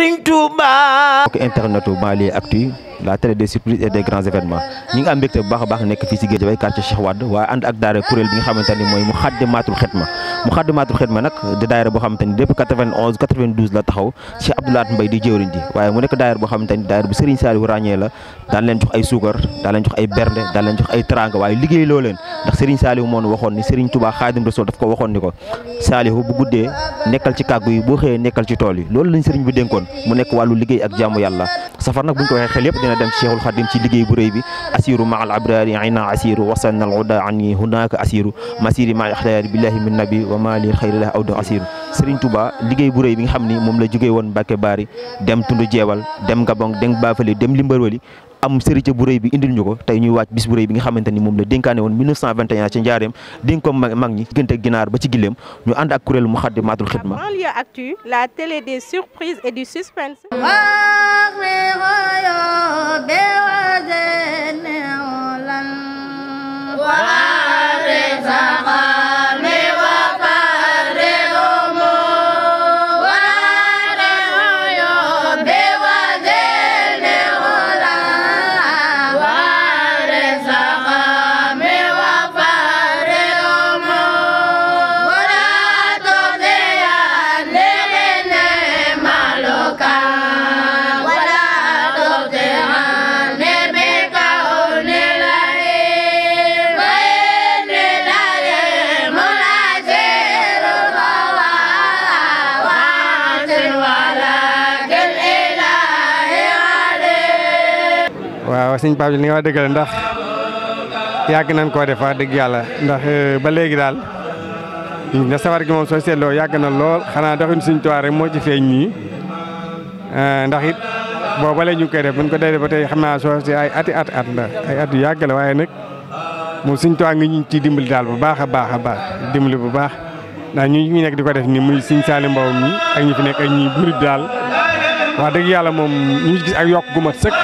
Serigne Touba. internetu Banlieue Actu, la télé des surprises et des grands événements ñi nga am mbégte bu baax a baax nekk fii si Guédiawaye quartier Cheikh Wade waaye ànd ak daara kuréel bi nga xamante ni mooy Moukhaddamatoul Khidma nag di daara boo xamante ni depuis 91 92 la taxaw Cheikh Abdoulaye Mbaye di jëwriñ ji waaye mu nekk daara boo xamante ni daara bu Serigne Saliou ràññee la daan leen jox ay suukar daan leen jox ay bernde daan leen jox ay teranga waaye liggéey loo leen ndax Serigne Saliou moo waxoon ni Serigne Touba Khadim Rassoul daf ko waxoon ni ko Saliou bu guddee nekkal ci kàggu yi boo xëyee nekkal ci tool yi loolu lañ Serigne bi dénkoon mu nekk wàllu liggéey ak jaamu yàlla safar nag buñ ko waxee xel yëpp dina dem ci Cheikhul Khadim ci liggéey bu rëy bi asiru ma al abrari ina asiru wasanna al uda ani hunaka asiru masiri ma ixtiyaari billahi min nabi wa ma li xayrillah awdu asiru Serigne Touba liggéey bu rëy bi nga xam ni moom la jógee woon Mbacke Bari dem Tundu Jeewal dem Gabon dem Bafali dem Limbarwali am sëriñ bu rëy bi indil ñu ko tey ñuy wàcc bis bu rëy bi nga xamante ni moom la dénkaane woon 1921 ci njaareem dénk ko mag ñi diggante ginaar ba ci gileem ñu ànd ak kuréelu Moukhaddamatoul Khidma. Banlieue Actu, la télé des surprises et du suspense. waaw sëñ Pape li nga wax dëgg la ndax yàgg nañ koo def wax dëgg yàlla ndax ba léegi daal na safar gi moom soo seetloo yàgg na lool xanaa doxin Sëñ Tuubaa rek moo ci feeñ nii ndax it boo ba léegi ñu ngi koy def buñ ko dee ba tey xam naa soo si ay at la ay at yu yàgg la waaye nag moom Sëñ Tuubaa ngi ñu ciy dimbali daal bu baax a baax dimbali bu baax ndax ñu nekk di ko def ni muy Sëñ Saali Mbaw mi ak ñi fi nekk ak ñi burit daal wax dëgg yàlla moom ñu gis ak yokk gu mat sëkk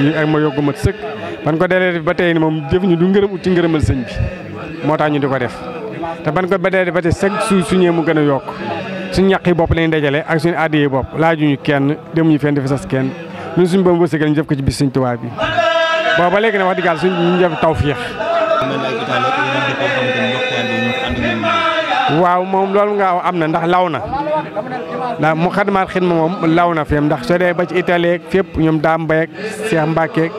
ñu ak ma yokku mat sëkk ban ko delee ba tey ni moom jëf ñu du ngërëm ut ci ngërëmal sëñ bi moo tax ñu di ko def te ban ko ba dee ba tey chaque jour suñee mu gën a yokk suñu ñaq yi bopp lañu dajale ak suñu addiye bopp laajuñu kenn demuñu fenn fi sas kenn ñun suñu boobu wërsëgal ñu def ko ci bis Sëñ Tuubaa bi boobu ba léegi nag wax dëgg yàlla suñu ñu def tawfeex waaw moom loolu nga am na ndax law na ndax Moukhaddamatoul Khidma moom law na fi ndax soo dee ba ci Italie ak fépp ñoom daa mbay ak Cheikh Mbacke ak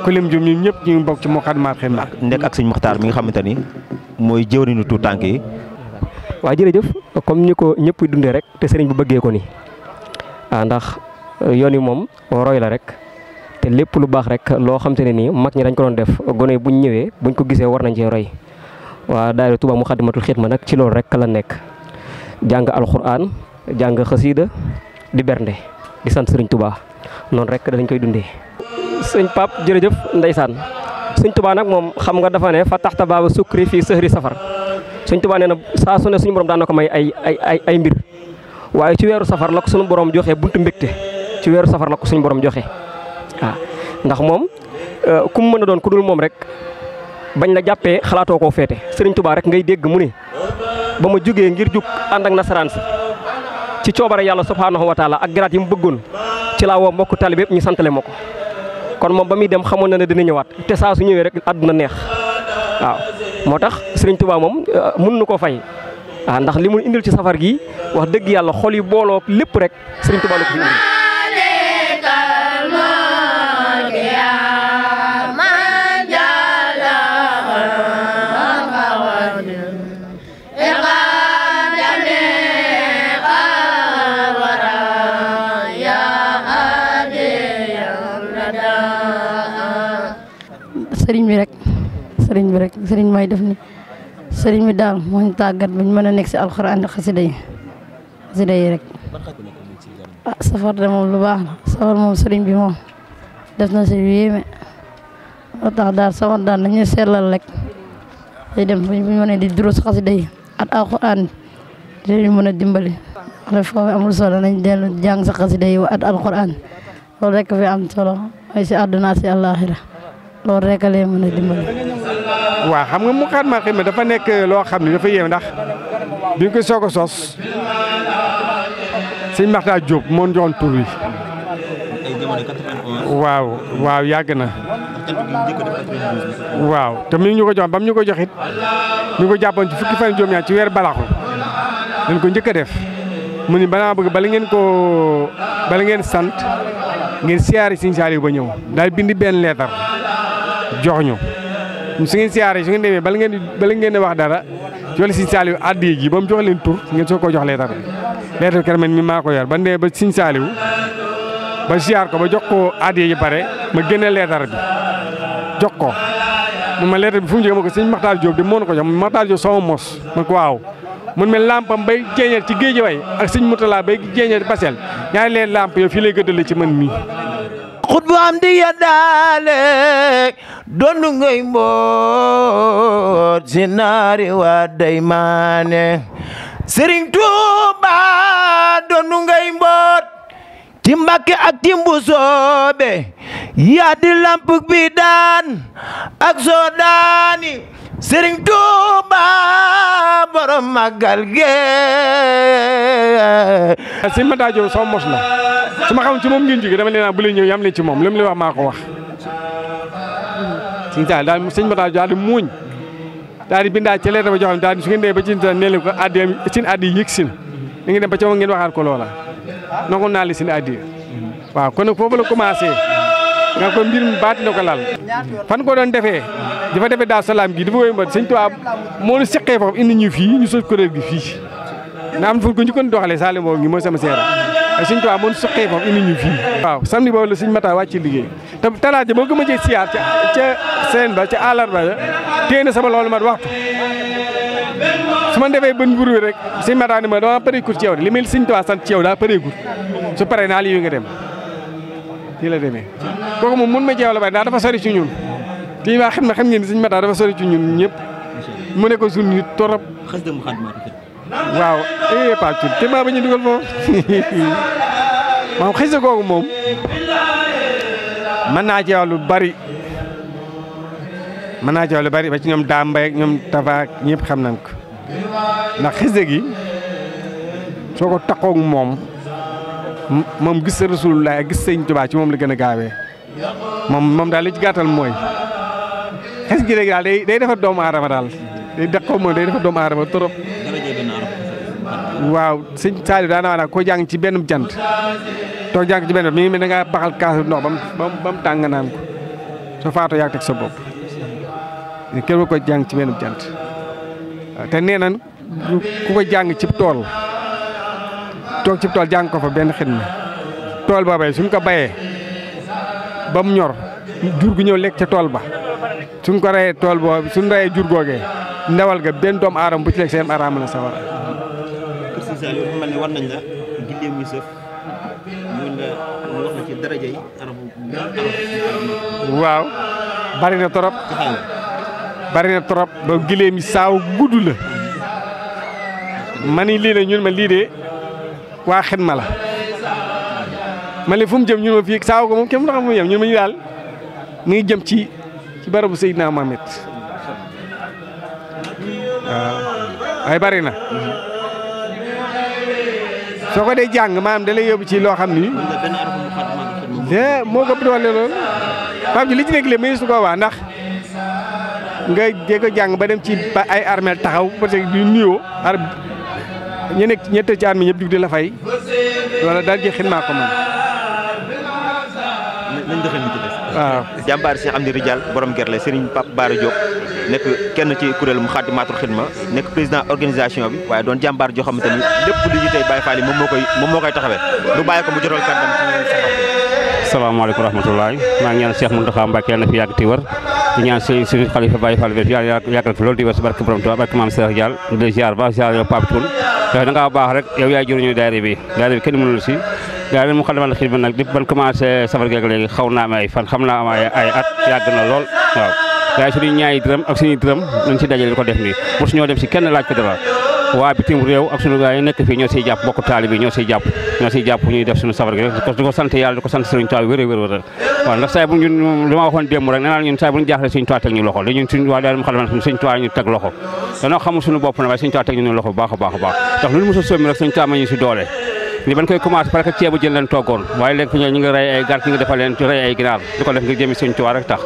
Kulim Jum ñun ñëpp ñu ngi bokk ci Moukhaddamatoul Khidma. nekk ak sëñ Maxtaar mi nga xamante ni mooy jëwriñu tuut tànk yi. waaw jërëjëf comme ni ko ñëpp dundee rek te sëriñ bu bëggee ko ni ndax yoon yi moom roy la rek te lépp lu baax rek loo xamante ne nii mag ñi dañ ko doon def gone buñ ñëwee buñ ko gisee war nañ cee roy. waa daayira Touba Moukhaddamatoul Khidma nag ci loolu rek la nekk jàng alxuraan jàng xasiida di bernde di sant sëriñ Touba noonu rek dañ koy dundee. sëñ Pape jërëjëf ndeysaan sëñ Touba nag moom xam nga dafa ne fa taxta baaba sukri fii sëhri safar sëñ Touba nee na saa su ne suñu borom daan na ko may ay mbir waaye ci weeru safar la ko suñu borom joxe buntu mbégte ci weeru safar la ko suñu borom joxe waaw ndax moom ku mu mën a doon ku dul moom rek. bañ la jàppee xalaatoo koo féete Serigne Touba rek ngay dégg mu ne ba ma jógee ngir jug ànd ak nasaraan si ci coobare yàlla subhaanahu wa taala ak garaat yi mu bëggoon ci laa woo mbokku talib yëpp ñu santale ma ko kon moom ba muy dem xamoon na ne dina ñëwaat te saa su ñëwee rek àdduna neex waaw moo tax Serigne Touba moom mun nu ko fay waaw ndax li mu indil ci safar gi wax dëgg yàlla xol yi booloo lépp rek Serigne Touba la ko fi indil. sëriñ may def ni sëriñ bi daal moo ñu tàggat ba ñu mën a nekk si alxuraan ak xasida yi rek safar de moom lu baax la safar moom sëriñ bi moom def na si yéeme moo tax daal safar daal nañu sellal rek day dem bu ñu mën a di durus xasida yi ak alxuraan dinañu mën a dimbali wala foofu amul solo nañ dellu jàng sa xasida yi ak alxuraan loolu rek fi am solo mooy si àdduna si àllaaxira loolu rek lee mën a dimbali. waaw xam nga Moukhaddamatoul Khidma dafa nekk loo xam ne dafa yéeme ndax bi ñu koy soog a sos sëñ Maxtaar Diop moo joxoon tur wi. waaw yàgg na. waaw te mi ñu ko jox bam ñu ko joxit mi ko jàppoon ci fukki fan juróom-ñaar ci weer balaxu dañ ko njëkk a def mu ni banaa bëgg bala ngeen sant ngeen siyaare Sëñ Saaliw ba ñëw daal bindi benn leetar jox ñu su ngeen siyaare su ngeen demee bala ngeen di wax dara jox Sëñ Saaliw addiya ji ba mu jox leen tur ngeen soo ko jox leetar bi kër man mi maa ko yor ba ndee ba Sëñ Saaliw ba siyaar ko ba jox ko addiya ji pare ma génne leetar bi jox ko ma leetar bi fu mu jógee ma ko sëñ Maxtaar Diop de moo na ko jox Maxtaar Diop sama mos man ko waaw mun mel lampam bay jeeñal ci géej way ak sëñ Mutala bay jeeñal Basel ñaari leen lamp yow fii lay gëddale ci man mii xut bu am di ya daale doonu ngay mboot si naari waa day maane Sëriñ Tuuba doonu ngay mboot ci Mbàkke ak ci Mbusoobe yaa di lamp bi daan ak soo daani Sëriñ Tuuba borom màggal ge sëñ Maxtaar Diop sama mos la su ma xam ci moom ngeen jóge dama leen bu leen ñëw yam leen ci moom li mu leen wax maa ko wax sëñ Saaliw daal sëñ Maxtaar Diop daal di muuñ daal di bindaa ci leeta ba joxam daal di su ngeen dee ba ci ne leen ko addi sin addi yëg sin da ngeen dem ba ca moom ngeen waxaat ko loola nangu naa li sin addi waaw kon nag foofu la commencé nga ko mbir mi baati na ko lal fan ko doon defee dafa defee Daaru Salaam gi dafa koy mbat sëñ Tuubaa moo ñu seqee foofu indi ñu fii ñu sos kuréel gi fii na am fu ko ñu ko doxalee Salim boobu ngi mooy sama seera ak sëñ Tuubaa moo ñu seqee foofu indi ñu fii waaw samedi boobu la sëñ Maxtaar wàcc liggéey te talaata boo gëm a jee siyaar ca seen ba ca àllarba ba téye na sama loolu mat waxtu su ma defee bën buru rek sëñ Maxtaar ni ma dama pareekut ci yow de li may sëñ Tuubaa sant ci yow daa pareekut su paree naa li yu nga dem nii la demee kooku moom mun ma jeew la bari ndax dafa sori ci ñun kii waa xam ngeen sëñ Maxtaar dafa sori ci ñun ñëpp mu ne ko suñu nit torop waaw Pape Thioune te maa ba ñu dugal foofu moom xëy na googu moom mën naa ci wax lu bari ba ci ñoom daa mbay ak ñoom tafaak ñëpp xam nañ ko ndax xise gi soo ko taxoog moom gis Rasulullah ak gis Sëñ Tuubaa ci moom la gën a gaawee moom daal li ci gàttal mooy xes gi léegi daal day defar doomu aadama daal day daqoo mooy day defar doomu aadama trop waaw sëñ Saaliw daana wax nag ko jàng ci benn jant toog jàng ci benn mi ngi mel da ngaa baxal kaasu ndox ba mu tàng naan ko soo faatoo yaa teg sa bopp kenn ko jàng ci benn jant te nee nan ku ko jàng ci tool toog ci tool jàng ko fa benn xidma tool boobee suñ ko bayee ba mu ñor jur gu ñëw lekk ca tool ba suñ ko reyee tool boobu suñ reyee jur googee ndawal ga benn doomu aadama bu ci lekk seen araam la sawara Saaliw dafa mel ni war nañ la gileem yu sëf ñu wax na ci daraja yi waaw bari na trop ba gileem yi saaw gudd la ma ni lii la ñun ma lii de waa xidma la ma ne fu mu jëm ñun ma fii saaw ko moom kenn mu tax mu jëm ñun ma ñu daal mu ngi jëm ci barabu Seydina Mohamed waaw ay bari na soo ko dee jàng maanaam da lay yóbbu ci loo xam ni moo ko doole loolu Pape ji li ci nekk léegi muy su ko waa ndax nga dee ko jàng ba dem ci ba ay armeel taxaw parce que du nuyoo ñu nekk ñett ci armée ñëpp jug di la fay wala daal ji xidmaa ko man waaw jàmbaar Cheikh Amdi Rijal borom Gerle Serigne Pape Bara Diop nekk kenn ci kuréel Moukhaddamatoul Khidma nekk président organisation bi waaye doon jàmbaar joo xamante ni lépp lu ñu tey Baye Fall yi moom moo koy taxawee lu bàyyi ko mu jotal kàddam ci salaamaaleykum rahmatulah maa ngi ñaan Cheikh Mountakha Mbacké yàlla na fi yàgg ti wër di ñaan suñu xalifa Baye Fall bi yàlla yàggal fi loolu di wër si barke borom Tuubaa barke maam Cheikh Dial di ziar ba ziar yow Pape Thioune yow da ngaa baax rek yow yaay jëriñu daayira bi kenn mënul si daayira Moukhaddamatoul Khidma nag lépp ban commencé safar geeg léegi xaw naa am ay fan xam naa am ay at yàgg na lool waaw waaye suñuy ñaari dërëm ak suñuy dërëm nañ ci dajale di ko def nii mosu ñoo dem si kenn laaj ko dara waa bitim réew ak suñu gars yi nekk fii ñoo siy jàpp bokk taalibe bi ñoo siy jàpp ñuy def suñu safar gi rek di ko sant yàlla di ko sant Sëriñ Tuubaa wér waaw ndax saa bu ñun li ma waxoon démb rek nee naa ñun saa bu ñu jaaxle Sëriñ Tuubaa teg ñu loxo ñun suñu waa daal Moukhaddamatoul Sëriñ Tuubaa ñu teg loxo danoo xamul suñu bopp na waaye Sëriñ Tuubaa teg ñu loxo bu baax a baax ndax lu ñu mos a sommi rek Sëriñ Tuubaa ma ñu si doole li ban koy commencé parce que ceebu jën leen toggoon waaye léegi fi ñoo ñu ngi rey ay gàtt ñu ngi defal leen rey ay ginaar di ko def ngir jëmi Sëñ Tuubaa rek tax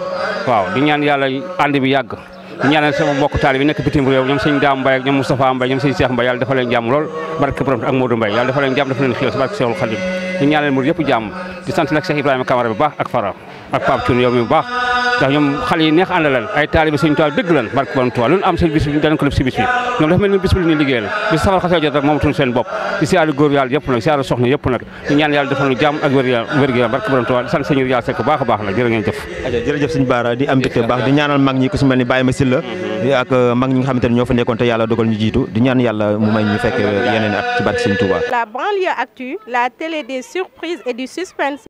waaw di ñaan yàlla ànd bi yàgg di ñaanal sama mbokk taali bi nekk bitim réew ñoom sëñ Daam Mbaye ak ñoom Moustapha Mbaye ñoom sëñ Cheikh Mbaye yàlla dafa leen jàmm lool barke borom ak Modou Mbaye yàlla dafa leen jàmm dafa leen xiir si barke Seexul Xadim di ñaanal murid yëpp jàmm di sant nag Cheikh Ibrahima Camara bu baax ak Fara ak Pape Thioune yow mi bu baax ndax ñoom xale yi neex àndalal ay taalibe Sëñ Tuubaa dëgg lan barke borom Tuubaa lu am seen bis bi danañ ko def si bis bi ñoom dafa mel ni bis bi ni liggéeyal bis safar xasee jot rek moom tuñ seen bopp di siyaare góor yàlla yëpp nag siyaare soxna yëpp nag di ñaan yàlla defal ñu jàmm ak wér-gu-yaram barke borom Tuubaa di sant sëñ yàlla sekk baax a baax nag jërë ngeen jëf jërëjëf sëñ Bara di am mbégte baax di ñaanal mag ñi ku si mel ni Baye Massil la ak mag ñi nga xamante ne ñoo fa nekkoon te yàlla dogal ñu jiitu di ñaan yàlla mu may ñu fekk yeneen at ci barke Sëñ Tuubaa. La banlieue actu, la télé des surprises et du suspense.